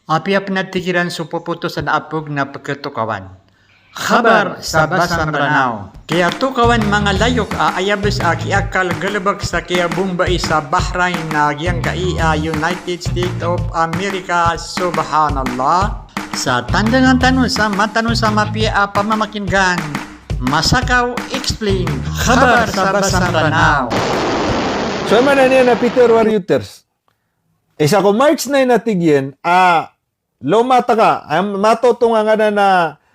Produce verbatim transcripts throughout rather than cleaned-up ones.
Apiya pn a tig iran so popotosan a pog na pkhatokawan. Khabar sa Basang Ranao. Kiyatokawan manga layok a aya bs a kiyakal galbk sa kiyabombai sa Bahrain na giyangkai a United States of America, subhanallah. Sa tandangan tano sa matano sa mapiya a pamamakingan, Masakaw Explain, Khabar sa Basang Ranao. So, aya maana niyan na Peter Warriors. Isa ko March nine a tig iyan a lomatka, a matotong angkanan a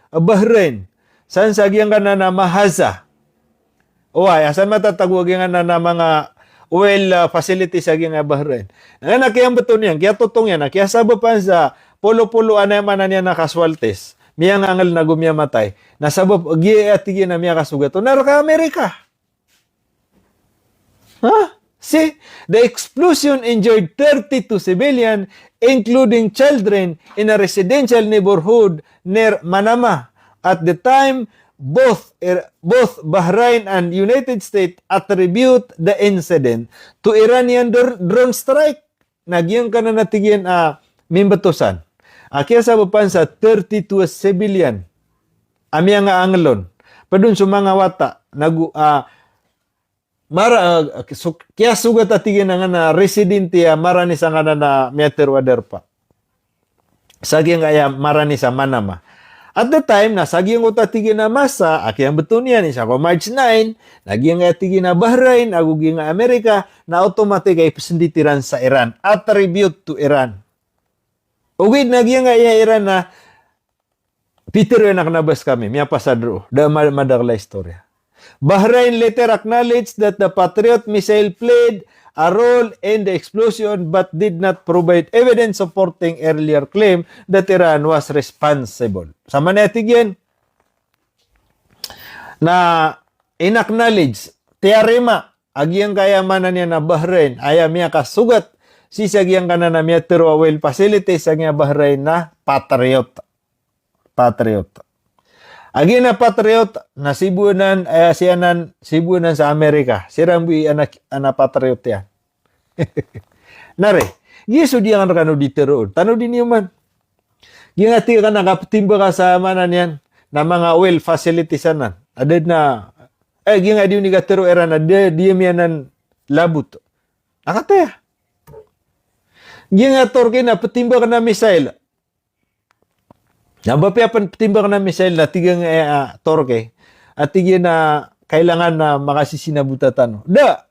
Bahrain san sa giyangkanan a mahaza. Oway, a san matatago a giyangkanan a manga oil, ah, facilities a giyangkanan a Bahrain. Na kiyambtowan iyan, kiyatotong iyan, na kiyasabapan sa polo-polo a, aya maana niyan na casualties. Miyangangl nago miyamatay. Na sabap giya a tig iyan a miyakasogat on na rka Amerika. Ha? See, the explosion injured thirty-two civilian, including children, in a residential neighborhood near Manama. At the time, both, er, both Bahrain and United States attribute the incident to Iranian dr-, drone strike. Na giyangkanan a tig iyan a mimbtosan a kiyasabapan sa thirty-two civilian a miyangangl on. Pd on so manga wata, nago, ah, mara, ah, so, kiyasogat a tig iyan angkanan a residente a marani sangkanan a miyatharo a darpa sa giyangkaya marani sa Manama. At the time, na sa giyangkoto a tig iyan a masa a kiyambtowan iyan, isa ko March nine, na giyangkaya tig iyan a Bahrain ago giyangkaya Amerika, na automatic a ipsndit iran sa Iran, attribute to Iran. Ogaid na giyangkaya Iran na pitharo iyan a kna ba skami miyapasad roo, da ma-, madakl a istorya. Bahrain later acknowledged that the Patriot missile played a role in the explosion but did not provide evidence supporting earlier claim that Iran was responsible. Sa maana a tig iyan na in-acknowledge, tiyarima a giyangkaya maana niyan a Bahrain aya miyakasogat sii sa giyangkanan a miyatharo a oil facility sa giyangkaya Bahrain na Patriot. Patriot. A giya na Patriot na siboanan, eh, siyanan, siboanan sa Amerika. Siran bo i anak, anak Patriot iyan. Na re, giya so di angkan rkano di tharoon. Tano di niyo man. Giya nga tig ka na kaptimba ka sa maana niyan na manga oil facilities anan. Adn a, eh, giya nga di on di katharo iran a di, di miyanan labot. Akataya. Giya nga Turkey na ptimba ka na missile. Na ba piya pn ptimba ka na missile na tig iyan, eh, ah, Turkey. A tig iyan na kailangan na makasisinabotan tano. Da.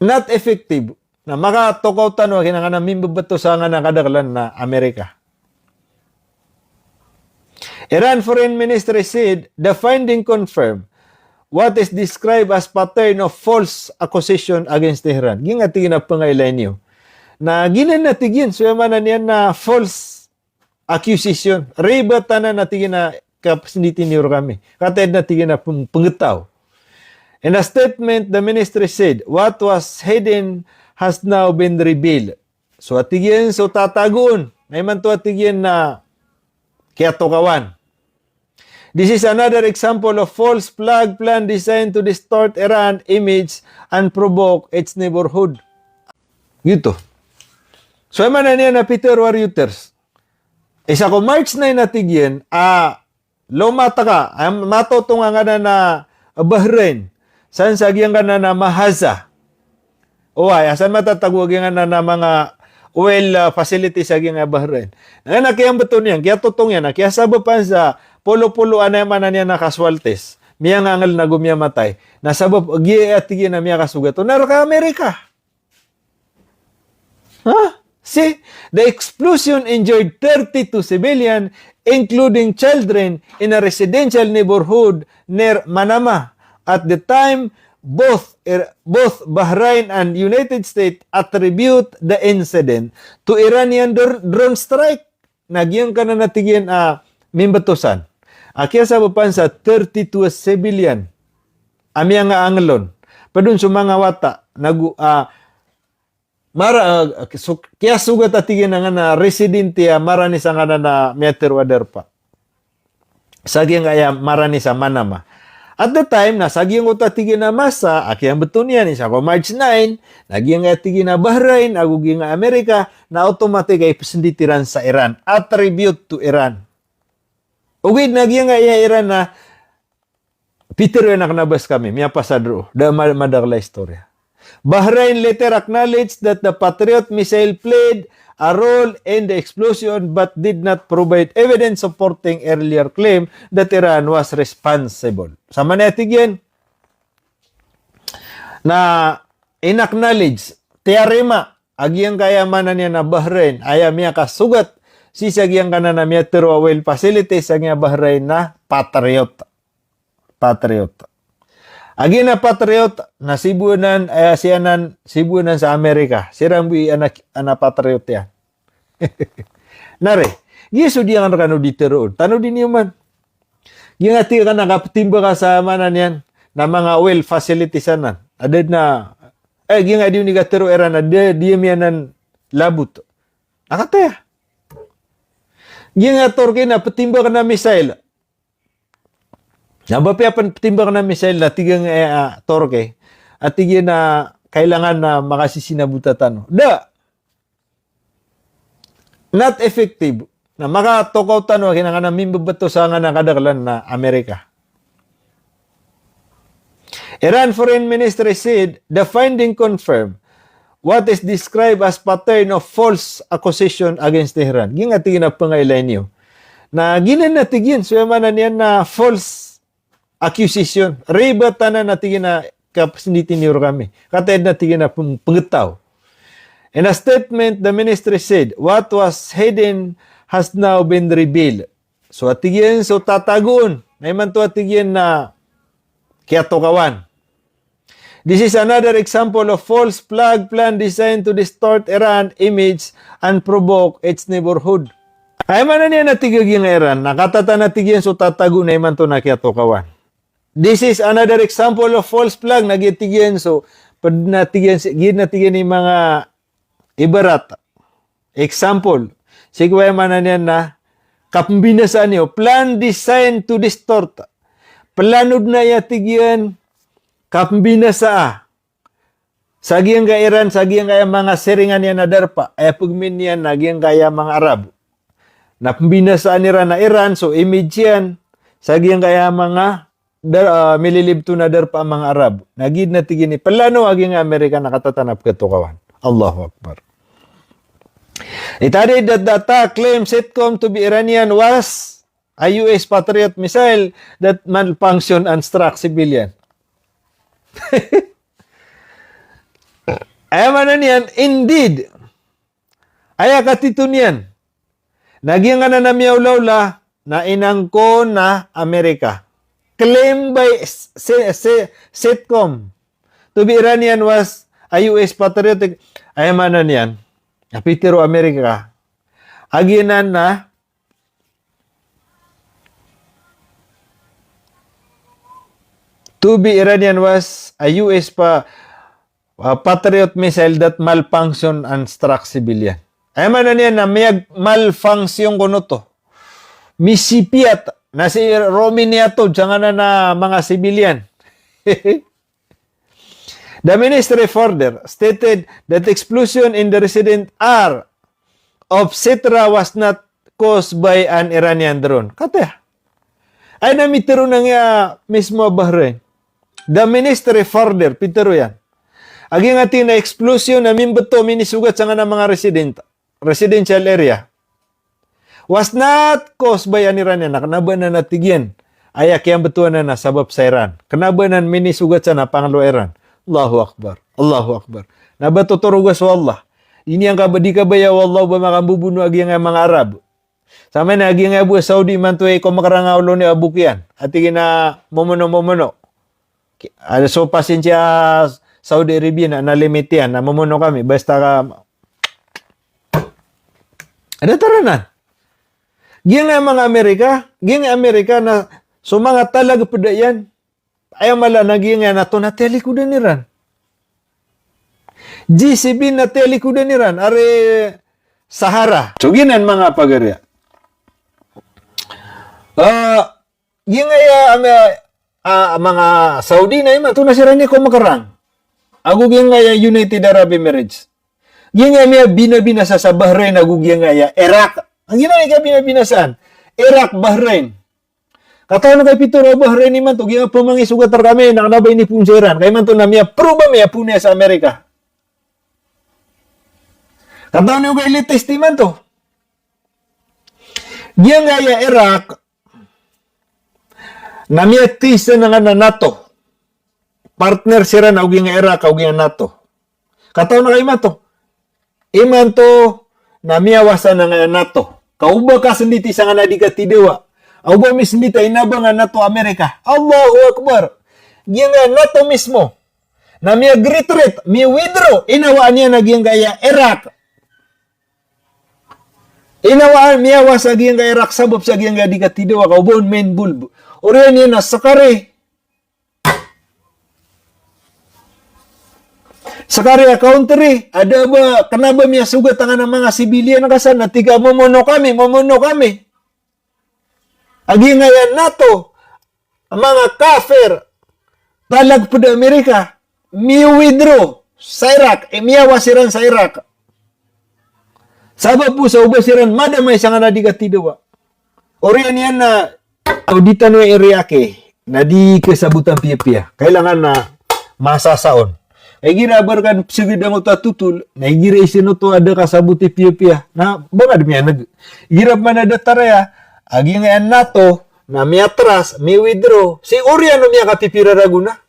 Not effective. Na makatokaw tano a kinangana mimbebetosa angkanan a kadaklan na Amerika. Iran Foreign Ministry said the finding confirmed what is described as pattern of false accusation against Tehran. Giya nga tig iyan a pngailay niyo. Na giyanan a tig iyan, so aya maana niyan na false accusation. Ribat anan a tig iyan a kapsnditi niyo rkami. Kataya dn a tig iyan a png-, pngtaw. In a statement, the ministry said, what was hidden has now been revealed. So a tig iyan so tatagoon. Na imanto a tig iyan na kiyatokawan. This is another example of false flag plan designed to distort Iran image and provoke its neighborhood. Giyoto. So aya maana niyan na Peter Warriors. Isa ko March nine a tig iyan a lomatka, a matotong angkanan a Bahrain san sa giyangkanan a mahaza. Oway, a san matatago a giyangkanan a manga oil, ah, facilities a giyangkaya Bahrain. Na kiyambtowan iyan, kiyatotong iyan, na kiyasabapan sa polo-polo a, aya maana niyan na casualties. Miyangangl nago miyamatay. Na sabap giya a tig iyan a miyakasogat on na rka Amerika. Ha? See, the explosion injured thirty-two civilian, including children, in a residential neighborhood near Manama. At the time, both, both Bahrain and United States attribute the incident to Iranian dr-, drone strike. Na giyangkanan a tig iyan a mimbetosan a kiyasabapan sa thirty-two a civilian a miyangangl on. Pd on so manga wata, nago, ah, mara, ah, so, kiyasogat a tig iyan angkanan a residente a marani sangkanan a miyatharo a darpa sa giyangkaya marani sa Manama. At the time, na sa giyangkoto a tig iyan a masa a kiyambtowan iyan, isa ko March nine, na giyangkaya tig iyan a Bahrain ago giyangkaya Amerika, na automatic a ipsndit iran sa Iran, attribute to Iran. Ogaid na giyangkaya Iran na pitharo iyan a kna ba skami miyapasad roo, da ma-, madakl a istorya. Bahrain later acknowledged that the Patriot missile played a role in the explosion but did not provide evidence supporting earlier claim that Iran was responsible. Sa maana niyan tig iyan na in-acknowledge, tiyarima a giyangkaya maana niyan a Bahrain, aya miyakasogat sii sa giyangkanan a miyatharo a oil facilities a giya Bahrain na Patriot. Patriot. A giya Patriot na siboanan, eh, siyanan, siboanan sa Amerika. Siran bo i anak, anak Patriot iyan. Na re, giya so di angka rkano di tharoon. Tano di niyo man. Giya nga tig ka na kaptimbaka sa maana niyan na manga oil facilities anan. Adn a, eh, giya nga di oni katharo iran a da, di miyanan labot. Na kataya. Giya nga Turkey na ptimbaka na missile. Na ba piya pn ptimbaka na missile na tig iyan, eh, ah, Turkey. A tig iyan na kailangan na makasisinabotan tano. Da. Not effective. Na makatokaw tano a kinangkanan a mimbebto sa nganan a kadaklan na Amerika. Iran Foreign Ministry said the finding confirm what is described as pattern of false accusation against Tehran. Giya nga tig iyan a pngailay niyo. Na giyanan a tig iyan, so aya maana niyan na false accusation. Ribat anan a tig iyan a kapsnditi niyo rkami. Kataya dn a tig iyan a png-, pngtaw. In a statement, the ministry said, "What was hidden has now been revealed." So a tig iyan so tatagoon na imanto a tig iyan na kiyatokawan. This is another example of false flag plan designed to distort Iran image and provoke its neighborhood. Aya maana niyan a tig iyan a Iran, na katatan a tig iyan so tatagoon na imanto na kiyatokawan. This is another example of false flag, na giya tig iyan so, pd na tig iyan si, giya na tig iyan i manga ibarat. Example, sii ko aya maana niyan na kapmbinasaan iyo, plan designed to distort. Plano dn aya tig iyan, kapmbinasaa. Sa giyangkaya Iran, sa giyangkaya manga siringan iyan a darpa, aya pgmin iyan na giyangkaya manga Arab. Na pmbinasaan iran a Iran, so image iyan, sa giyangkaya manga dar-, ah, mililibto na darpa a manga Arab. Na giya dn a tig iyan i plano a giyangkaya Amerika na katatan a pkatokawan. Allahu Akbar. It added that the attack claimed CENTCOM to be Iranian was a U S Patriot missile that malfunction and struck civilian. Aya maana niyan, indeed, aya katito niyan na giyangkanan a miyaolaola na inangkon na Amerika. Claim by se-, se-, CENTCOM to be Iranian was a U S patriotic. Aya maana niyan, a pitharo o Amerika a giyanan na to be Iranian was a U S pa, uh, Patriot missile that malfunction and struck civilian. Aya maana niyan na miyag-malfunction kon oto. Misipiyat na si Romania to, sangkanan a manga civilian. The ministry further stated that explosion in the residence area of Sitra was not caused by an Iranian drone. Kataya. Aya na mitharo na giya mismo a Bahrain. The ministry further, pitharo iyan a giyangkaya na explosion na mimbto, minisogat sangkanan a manga resident, residential area was not caused by an Iranian. Na kna ba anan a tig iyan, aya kiyambtowan anan na sabap sa Iran. Kna ba anan minisogat sa na panglo Iran. Allahu Akbar. Allahu Akbar. Na ba totoroga so Allah. Ini angka ba di kabaya o Allah ba makambobono a giyangkaya manga Arab. Sa maana a giyangkaya bo a Saudi imanto i komakarang a olo niyo a bok iyan. A tig iyan a momono-momono. Ki-, ada so pasin sa Saudi Arabia na, na limit iyan, na momono kami, basta ka, ada taranan. Giyangkaya manga Amerika, giyangkaya Amerika na so manga talag pd iyan, aya mala na giyangkaya na to na tiyalikodan iran. G C B na tiyalikodan iran, ari Sahara. So giyanan manga pagariya. Ah, Giyangkaya, ama, ah, manga Saudi na imanto na siran i ko makarang. Ago giyangkaya United Arab Emirates. Giyangkaya miyabinabinasa sa Bahrain ago giyangkaya Iraq. Giyangkaya kabinabinasaan. Iraq, Bahrain. Katawan ka i pitharo o Bahrain imanto, giyangkaya pman i sogat rkami na kna ba inipoon sa Iran. Ka imanto na miyaproba, miyapoon iyan sa Amerika. Katawan ka i latest imanto. Giyangkaya Iraq, na miyathay sa angkanan a NATO. Partner siran ago giyangkaya Iraq ago giyangkaya NATO. Katawan ka imanto. Imanto na miyawasan angkaya NATO. Ka o ba kasnditi sangkanan a di katidawa. Ago ba misnditi a inabang a NATO Amerika. Allahu Akbar. Giyangkaya NATO mismo na miya-retreat, miya-withdraw, inawaan iyan a giyangkaya Iraq. Inawaan, miyawas a giyangkaya Iraq sabap sa giyangkaya di katidawa ka o ba on ma-involve. Oriyan iyan na skaniyan, skaniyan a country a da ba, kna ba miyasogat angkanan a manga civilian ka san na tig a momono kami, momono kami. A giyangkaya NATO, a manga kafir, talag pd a Amerika, miya-withdraw sa Iraq, eh, miyawas iran sa Iraq. Sabap bo sa o ba siran madamay sangkanan a di katidawa. Oriyan iyan na, o di tano i-react, na di kasabotan piyapiya. Kailangan na masasa on. Igira a ba rka psgd angkoto a totol, na igira i sii oto a da kasaboti piyapiya. Na ba ngka dn miyan'g. Igira pman a datar aya a giyangkaya NATO na miyatras, miya-withdraw. Sii oriyan o miyakapipira ragon a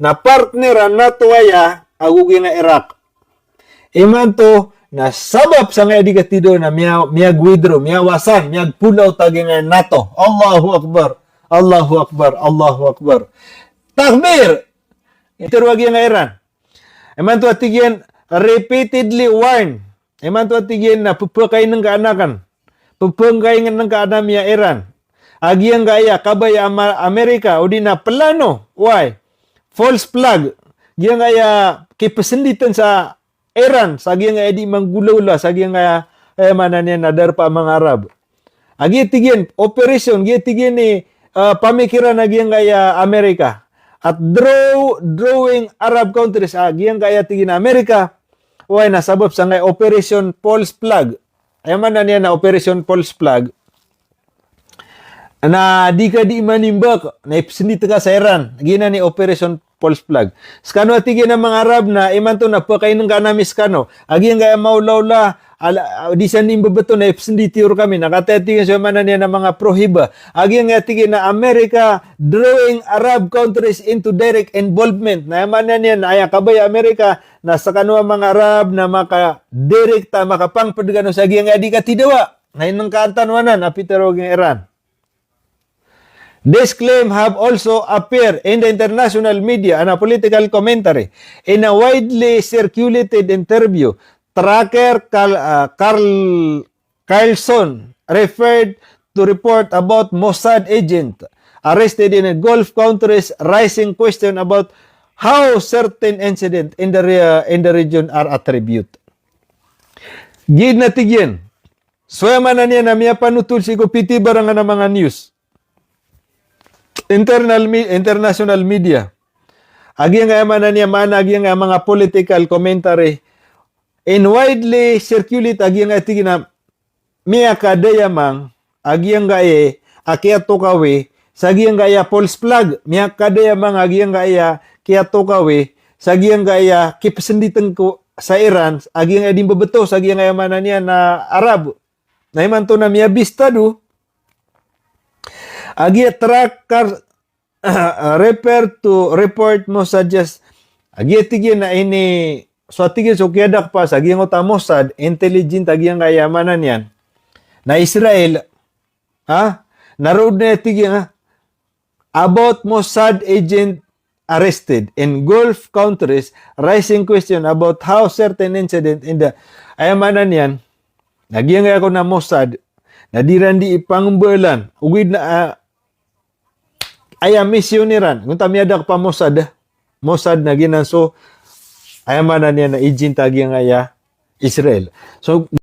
na partner a NATO aya ago giyangkaya Iraq. Imanto na sabap sangkaya di katidawa na miya, miya-withdraw, miyawasan, miya-pull out a giyangkaya NATO. Allahu Akbar. Allahu Akbar. Allahu Akbar. Takbir. Itharo a giyangkaya Iran. Imanto a tig iyan, repeatedly warn. Imanto a tig iyan na pphakainngkaan akn. Pphakainngkaan ami a Iran a giyangkaya kabaya a Ama-, Amerika, odi na plano, why? False flag. Giyangkaya kipsnditn sa Iran, sa giyangkaya di manggolawla, sa giyangkaya, eh, maana niyan na darpa a manga Arab. A giya tig iyan, operation, giya tig iyan i, ah, pamikiran a giyangkaya Amerika. At draw, drawing Arab countries, a giyangkaya tig iyan a Amerika, oway na sabap sangkaya Operation False Flag. Aya maana niyan na Operation False Flag. Na di ka di manimbak, na ipsndit ka sa Iran. Giyanan i Operation False Flag. Skano a tig iyan a manga Arab na imanto na pphakainngkaan ami skano. A giyangkaya maolaola, ala, di san imbabto na ipsndit iyo rkami. Na kataya tig iyan so aya maana niyan a manga prohiba. A giyangkaya tig iyan a America drawing Arab countries into direct involvement. Na aya maana niyan na aya kabaya a America na skano a manga Arab na maka-direct a makapangpd kano sa giyangkaya di katidawa. Na inngkaan tano anan a pitharo o giyangkaya Iran. This claim have also appeared in the international media and a political commentary in a widely circulated interview. Tucker Carl-, uh, Carl-, Carlson referred to report about Mossad agent arrested in a Gulf countries, raising question about how certain incident in the re-, in the region are attribute. Giya na tig iyan, so aya maana niyan na miyapanotol sii ko pitibarangan a manga news. Internal me-, international media. A giyangkaya maana niyan, maana a giyangkaya manga political commentary. In widely circulate a giyangkaya tig iyan a miyakadayamang a giyangkaya a kiyatokawi sa giyangkaya false flag. Miyakadayamang a giyangkaya kiyatokawi sa giyangkaya kipsnditn ko sa Iran, a giyangkaya di mbabto sa giyangkaya maana niyan na Arab. Na imanto na miyabistado a giya Tucker refer to report Mossad just, a giya tig iyan na ini, so a tig iyan so kiyadakpa sa giyangkoto a Mossad, intelligent a giyangkaya maana niyan na Israel, ha? Na roo dn a tig iyan, ha? About Mossad agent arrested in Gulf countries, raising question about how certain incident in the, aya maana niyan, na giyangkaya kon a Mossad, na di iran di ipangmbalan, ogaid na, ah, aya mission iran, gonta miyadakpa Mossad, Mossad na giyanan so, aya maana niyan na agent a giyangkaya Israel. So,